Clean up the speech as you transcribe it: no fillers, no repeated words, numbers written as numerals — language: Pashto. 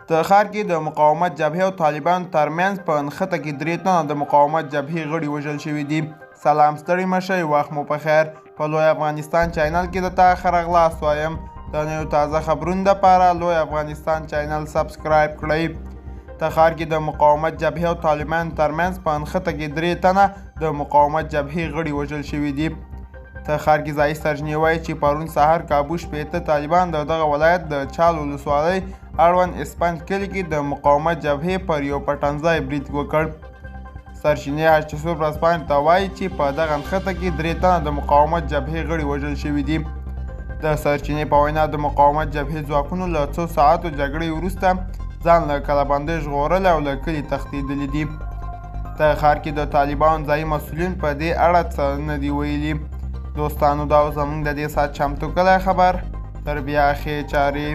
تخار کې د مقاومت جبهې او طالبانو ترمنځ په نښته کې 3 تنه د مقاومت جبهې غړي وژل شوي دي. سلام، ستړي مه شئ، وخت مو په خیر. په لوی افغانستان چینل کې د تا ښه راغلاست وایم. د نویو تازه خبرونو دپاره لوی افغانستان چینل سبسکرایب کړئ. تخار کې د مقاومت جبهې او طالبانو ترمنځ په نښته کې 3 تنه د مقاومت جبهې غړي وژل شوي دي. تخار کې ځایي سرچینې وایي چې پرون سهار کابو 60 طالبان د دغه ولایت د چال ولسوالۍ اړوند اسپنج کلي کې د مقاومت جبهې پر یو پټنځای برید وکړ. سرچینې هشت صبح ورځپاڼې ته وایي چې په دغه نښته کې 3 تنه د مقاومت جبهې غړي وژل شوي دي. د سرچینې په وینا د مقاومت جبهې ځواکونو له څو ساعتو جګړې وروسته ځان له کلابندۍ ژغورلی او له کلي تښتېدلي دي. تخار کې د طالبانو ځایي مسؤلین په دې اړه څه نه دي ویلي. دوستانو، دا و زموږ د دې ساعت چمتو کړی خبر. تر بیا ښې چارې.